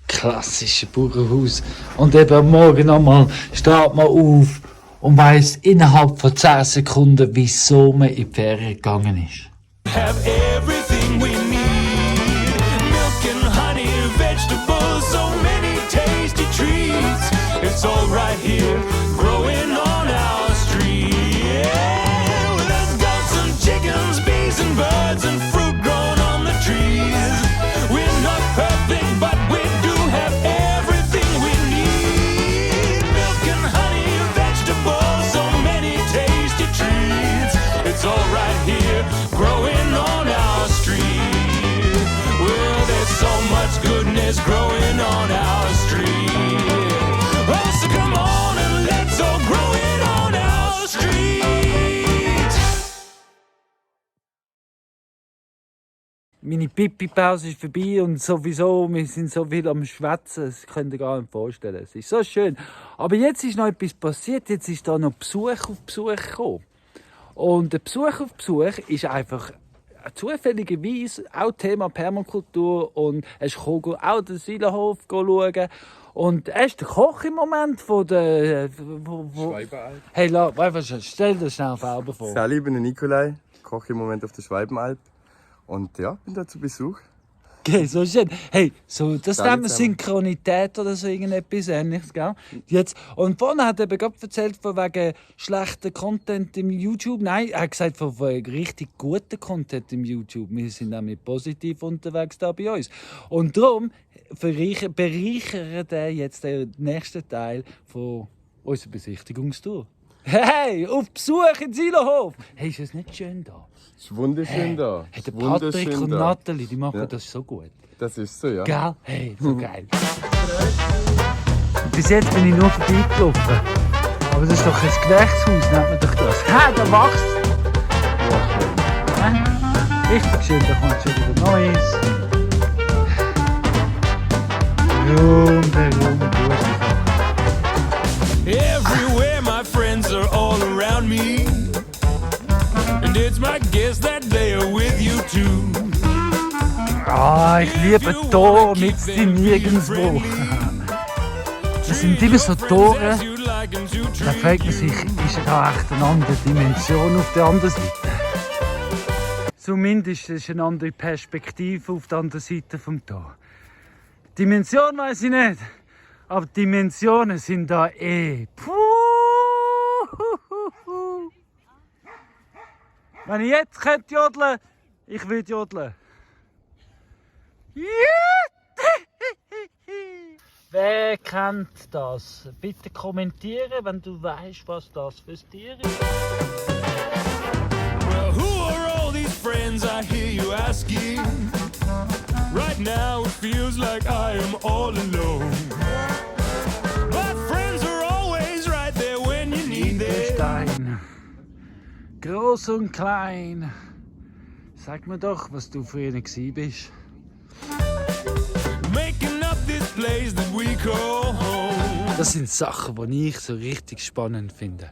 S1: Klassische Bauernhaus. Und eben am Morgen nochmal steht man auf und weiss innerhalb von 10 Sekunden, wieso man in die Ferien gegangen ist.
S4: Have everything we need. Milk and honey, vegetables, so many tasty treats. It's all right here, growing on our street. Yeah, well, there's goats and chickens, bees and birds and fruit grown on the trees. We're not perfect, but we do have everything we need. Milk and honey, vegetables, so many tasty treats. It's all right here, growing on our street. Well, there's so much goodness growing on our street. Oh, so come on and let's all grow it on our street.
S1: Meine Pipi-Pause ist vorbei und sowieso, wir sind so viel am Schwätzen, das könnt ihr gar nicht vorstellen. Es ist so schön. Aber jetzt ist noch etwas passiert, jetzt ist da noch Besuch auf Besuch gekommen. Und der Besuch auf Besuch ist einfach zufälligerweise auch Thema Permakultur und er ist gekommen, auch den Seelenhof schauen. Und er ist der Koch im Moment von der...
S6: Schweibenalb.
S1: Hey, stell dir schnell Farbe vor.
S6: Sally, ich bin der Nikolai, koche im Moment auf der Schweibenalb. Und ja, bin da zu Besuch.
S1: Okay, so schön. Hey, so, das
S6: Alle
S1: nennt man
S6: zusammen.
S1: Synchronität oder so irgendetwas Ähnliches, gell? Jetzt, und vorne hat er eben gerade erzählt von wegen schlechten Content im YouTube. Nein, er hat gesagt von wegen richtig guten Content im YouTube. Wir sind nämlich positiv unterwegs da bei uns. Und darum bereichern er jetzt den nächsten Teil von unserer Besichtigungstour. Hey, auf Besuch in Seelenhof! Hey, ist es nicht schön da?
S6: Es ist wunderschön da.
S1: Hey,
S6: Es
S1: der
S6: ist
S1: Patrick
S6: wunderschön
S1: und
S6: da.
S1: Nathalie, die machen
S6: Ja.
S1: das so gut.
S6: Das ist so, ja.
S1: Gell? Hey, so geil. Bis jetzt bin ich nur vorbeigelaufen. Aber das ist doch ein Gewächshaus, nennt man doch das. Ha, da wächst richtig schön, da kommt schon wieder Neues. Rundherum durch.
S4: Everywhere my friends are all around me. And it's my guess that they are with you too.
S1: Ah, ich liebe Tore mit dem Nirgendwo. Das sind immer so Tore, da fragt man sich, ist da echt eine andere Dimension auf der anderen Seite? Zumindest ist eine andere Perspektive auf der anderen Seite vom Tor. Dimension weiß ich nicht, aber Dimensionen sind da eh. Puh. Wenn ich jetzt könnte jodeln, ich würde jodeln. Wer kennt das? Bitte kommentieren, wenn du weißt, was das für ein Tier ist.
S4: Well, who are all these friends I hear you asking? Right now it feels like I am all alone. But friends are always right there when you need them.
S1: Stein. Groß und klein. Sag mir doch, was du früher bist.
S4: Making up this place that we call home.
S1: Das sind Sachen, die ich so richtig spannend finde.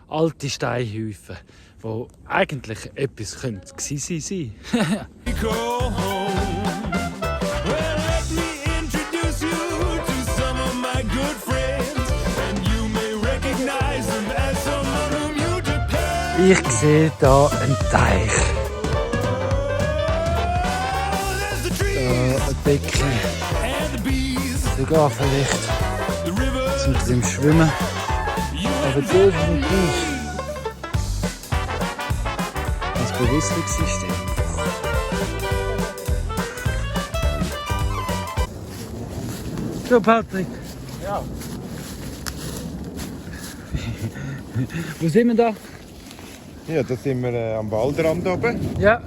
S1: Alte Steinhäufen, die eigentlich etwas gewesen sein.
S4: We call home. Well, let me introduce you to some of my good friends. And you may recognize them as someone whom you depend.
S1: Ich sehe da einen Teich.
S4: There's the trees
S1: Ein Becken.
S4: and the bees.
S1: Sogar vielleicht
S4: The rivers,
S1: zum dem Schwimmen.
S4: you
S1: Aber
S4: and
S1: definitiv das Bewusstlungssystem. So, Patrick.
S6: Ja.
S1: Wo sind wir da?
S3: Ja, da sind wir am Waldrand oben.
S1: Ja.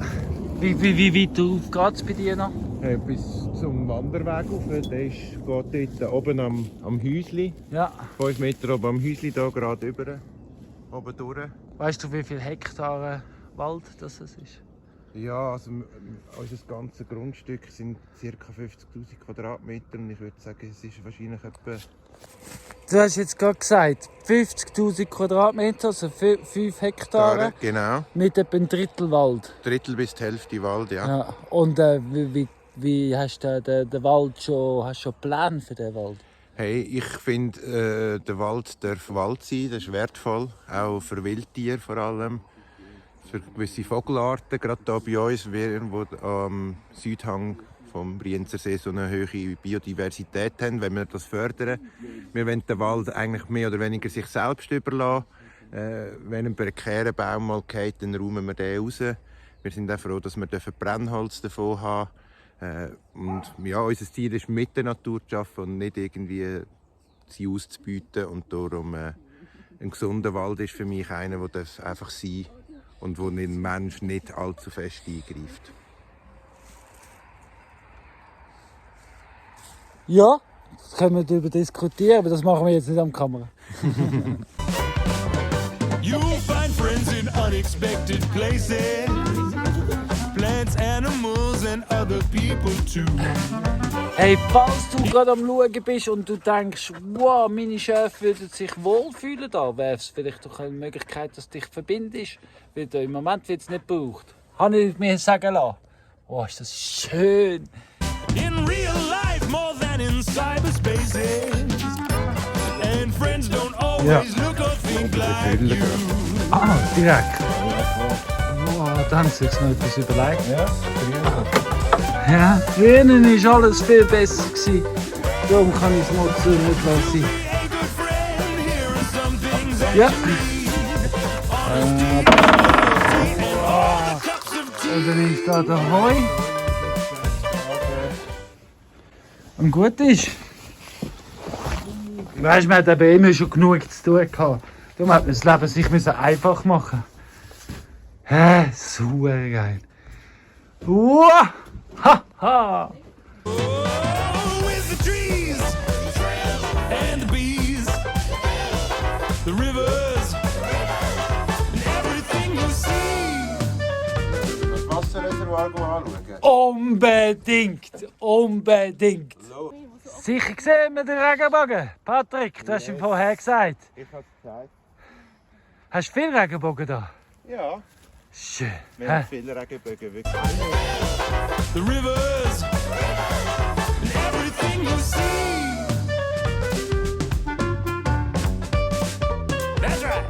S1: Wie weit auf geht's bei dir noch?
S3: Bis zum Wanderweg rauf. Der geht dort oben am Häusli.
S1: Ja.
S3: 5 Meter oben am Häusli, da gerade über. Oben durch.
S1: Weißt du, wie viel Hektare Wald das ist?
S3: Ja, also unser ganzes Grundstück sind ca. 50'000 Quadratmeter und ich würde sagen, es ist wahrscheinlich etwa...
S1: Du hast jetzt gerade gesagt, 50'000 Quadratmeter, also 5 Hektare,
S3: Genau.
S1: mit etwa ein Drittel Wald.
S3: Drittel bis die Hälfte Wald, ja.
S1: Ja. Und wie hast du den Wald hast du schon Pläne für den Wald?
S3: Hey, ich finde, der Wald darf Wald sein, das ist wertvoll, auch für Wildtiere vor allem. Für gewisse Vogelarten, gerade hier bei uns, wo am Südhang vom Brienzersee so eine hohe Biodiversität haben, wenn wir das fördern. Wir wollen den Wald eigentlich mehr oder weniger sich selbst überlassen. Wenn ein prekärer Baum mal fällt, dann räumen wir den raus. Wir sind auch froh, dass wir Brennholz davon haben. Und ja, unser Ziel ist, mit der Natur zu arbeiten und nicht irgendwie sie auszubieten. Und darum ein gesunder Wald ist für mich einer, der einfach sein darf und wo ein Mensch nicht allzu fest eingreift.
S1: Ja, das können wir darüber diskutieren, aber das machen wir jetzt nicht am Kamera.
S4: You'll find friends in unexpected places. Plants, animals and other people too.
S1: Hey, falls du gerade am Schauen bist und du denkst, wow, meine Schäfe würden sich wohlfühlen da, wäre es vielleicht doch eine Möglichkeit, dass du dich verbindest, weil im Moment wird es nicht gebraucht. Habe ich mir sagen lassen. Oh, ist das schön.
S4: In real life more than in cyberspaces. And friends don't always look or think like you.
S1: Ah, direkt. Wow, da haben sie sich noch etwas überlegt.
S3: Ja,
S1: Ja, früher war alles viel besser gewesen. Darum kann ich es mal so nicht lassen.
S4: A good friend, here are some things that
S1: Ja.
S4: cups of tea.
S1: Und dann ist da der Heu. Und gut ist. Weißt du, man hat eben immer schon genug zu tun gehabt. Darum hat man das Leben sich einfach machen. Hä, super geil. Uah! Ha ha!
S4: Oh, with the trees and the bees, the rivers and everything you see.
S3: das Wasserreservoir anschauen.
S1: Unbedingt! Unbedingt! Sicher gesehen mit den Regenbogen? Patrick, du hast ihm vorher gesagt.
S3: Ich habe es gesagt.
S1: Hast du viele Regenbogen da?
S3: Ja,
S1: Schön.
S3: wir
S1: Hä?
S3: haben viele Regenbögen, wirklich.
S4: The rivers and everything you see. That's right.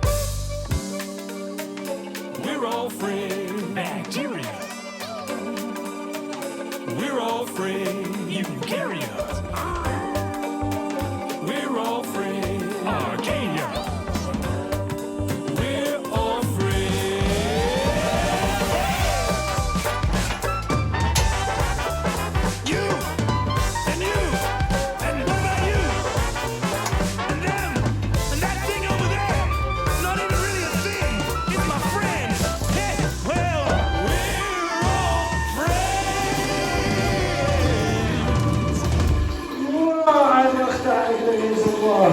S4: We're all friends. Bacteria. We're all friends. Eukaryotes. We're all friends. Arcadia. We're all friends. You and you and what about you and them and that thing over there? It's not even really a thing. It's my friend. Hey, well, we're all friends.
S1: Wow, einfach der eigene Reservoir.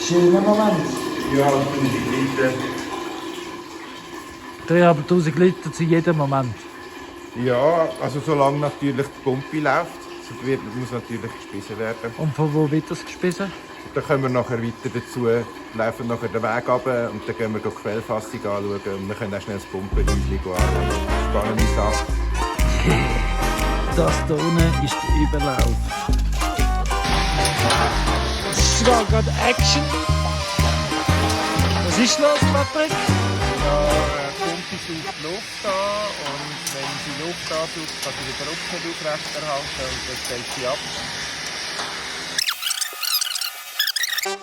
S1: Schöner Moment.
S3: Ja, 1000 Liter.
S1: 3'500 Liter zu jedem Moment.
S3: Ja, also solange natürlich die Pumpe läuft, muss natürlich gespissen werden.
S1: Und von wo wird das gespissen?
S3: Dann kommen wir nachher weiter dazu, laufen nachher den Weg runter und dann gehen wir die Quellfassung anschauen und wir können auch schnell das Pumpenhäuschen anschauen. Spannende Sache.
S1: Das hier unten ist der Überlauf. Es ist gerade Action. Was ist los, Patrick?
S3: Die Pumpe saugt Luft an und wenn sie Luft ansaugt, kann sie den Druck nicht aufrechterhalten und dann stellt sie ab.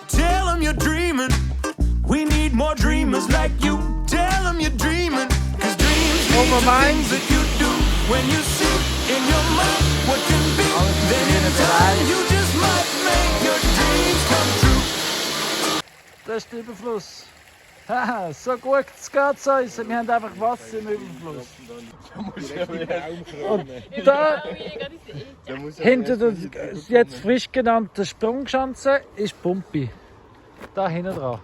S4: Tell them you're dreaming. We need more dreamers like you. Tell them you're dreaming. Cause dreams lead to things that you do. When you see in your mind what can be, then in time you just might make your dreams come true.
S1: das ist der Überfluss. Haha, so gut geht es uns. Wir haben einfach Wasser im Überfluss. Und da, hinter der jetzt frisch genannten Sprungschanze, ist Pumpe. Da hinten dran.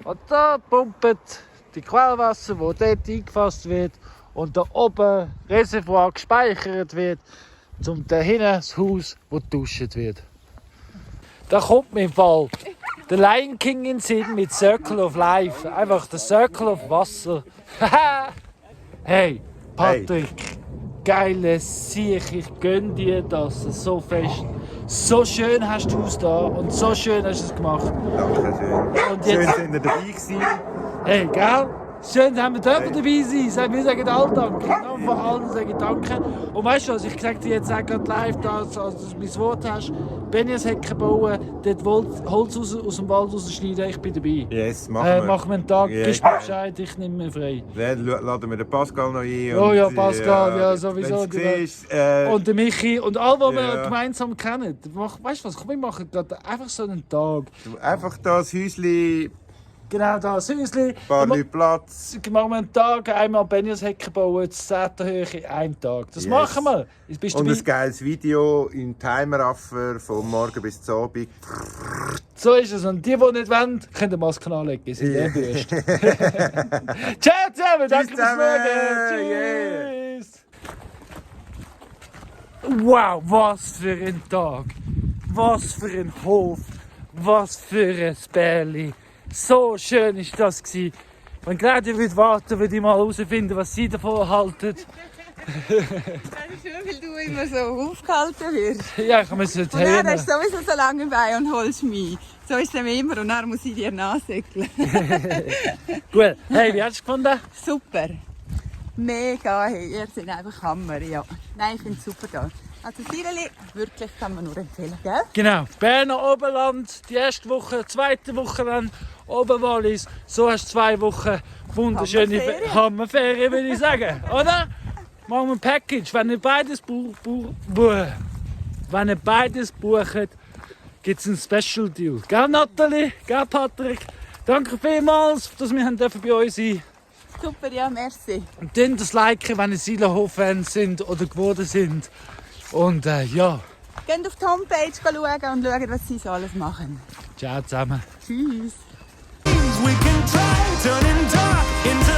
S1: Und da pumpt die Quellwasser, das dort eingefasst wird und da oben Reservoir gespeichert wird, zum da hinten das Haus, wo geduscht wird. Da kommt mir im Fall der Lion King in den Sinn mit Circle of Life. Einfach der Circle of Wasser. Hey, Patrick, geiles Sieg, ich gönn dir das so fest. So schön hast du es da und so schön hast du es gemacht.
S3: Danke,
S1: Und
S3: schön.
S1: jetzt-
S3: Schön, sind ihr dabei gewesen.
S1: Hey, gell? Schön, dass wir dabei sein. Wir sagen alle Danke. Im Namen von allen sage ich Danke. Und weißt du was, ich sage dir jetzt auch gerade live, als du mein Wort hast, wenn ihr ein Hecken bauen, dort Holz aus dem Wald rausschneiden, ich bin dabei.
S3: Yes, machen wir.
S1: Machen wir einen Tag,
S3: Ja,
S1: gibst mir Bescheid, ich nehme mir frei.
S3: Dann laden wir den Pascal noch ein.
S1: Oh ja,
S3: und,
S1: Pascal, ja, sowieso.
S3: Wenn's siehst,
S1: Und der Michi und alle, die wir
S3: Ja.
S1: gemeinsam kennen. Weißt du was, komm, wir machen gerade einfach so einen Tag.
S3: einfach das Häuschen,
S1: Genau das Häuschen.
S3: ein paar Leute Platz.
S1: Machen wir einen Tag, einmal Benjas Hecken bauen, 10. Höhe, einen Tag. Das
S3: Yes.
S1: machen wir. Jetzt bist du
S3: Und
S1: dabei.
S3: ein geiles Video im Timer-Affer vom Morgen bis zum Abend.
S1: So ist es. Und die nicht wollen, können den Masken anlegen. Sie sind
S3: Ja.
S1: Bürst. Ciao zusammen, danke fürs
S3: zusammen.
S1: Schauen. Tschüss. Wow, was für ein Tag. Was für ein Hof. Was für ein Bärli. So schön war das gewesen. Wenn Claudia würde warten, würde ich mal herausfinden, was sie davon halten.
S2: Das ist schon, weil du immer so aufgehalten wirst.
S1: Ja, ich muss jetzt
S2: Und dann
S1: hin.
S2: hast du sowieso so lange bei und holst mich. So ist es immer und dann muss ich dir nachsäckeln.
S1: Gut, hey, wie hast du es gefunden?
S2: Super. Mega, hey, ihr seid einfach Hammer, ja. Nein, ich finde es super da. Also Sireli, wirklich kann man nur empfehlen, gell?
S1: Genau, Berner Oberland, die erste Woche, zweite Woche dann Oberwallis. So hast du 2 Wochen wunderschöne
S2: Hammerferien.
S1: Hammerferien, würde ich sagen. Oder? Machen wir ein Package. Wenn ihr beides bucht, gibt es einen Special Deal. Gell, Nathalie? Gell, Patrick? Danke vielmals, dass wir bei uns sein.
S2: Super, ja, merci.
S1: Und dann das Liken, wenn ihr Silenhof-Fans sind oder geworden sind. Und ja,
S2: Geht auf die Homepage schauen und schauen, was sie so alles machen.
S1: ciao zusammen.
S2: Tschüss.
S4: We can try turning dark into